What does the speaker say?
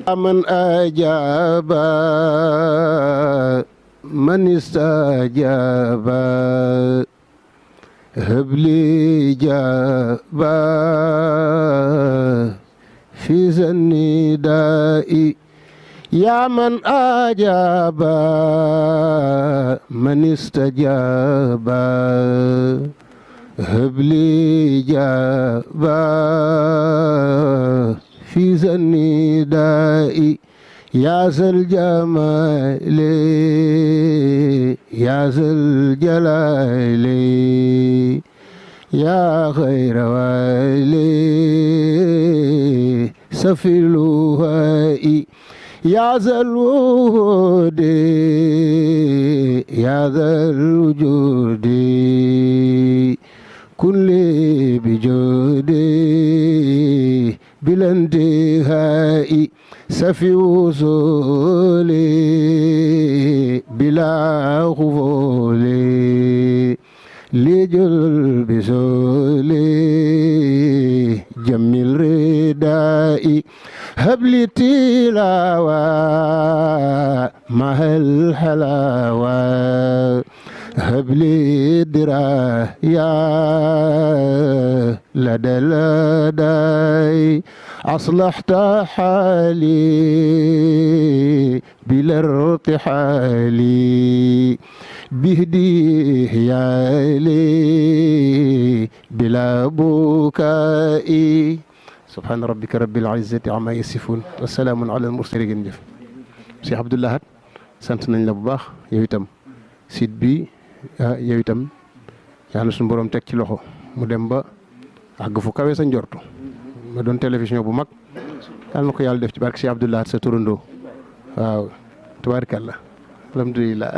من أجاب من استجاب هب لي جابا في النداء يا من أجاب من استجاب هب لي جابا في النداء يا ذا الجمال يا ذا الجلال يا خير والي سفي الوهاء يا ذا الوجود يا ذا الوجود كن لي بجودي بلا انتهاء سفي وصولي بلا خفولي لجل بسولي جميل ردائي هب لي تلاوة مع الحلاوة هب لي دراية لدى لدي أصلحت حالي بلا ارتحال بهديه يا لي بلا بكاء سبحان ربك رب العزة عما يصفون والسلام على المرسلين jëf Cheikh Abdou Lahad sant nañ la bu baax yow itam site bi yow itam yàlla suñu borom teg ci loxo mu dem ba àgg fu kawe sa njortu ma doon télévision bu mag yàlla na ko yàlla def ci barke Cheikh Abdou Lahad sa turandoo waaw tubaarkàlla alhamdulilah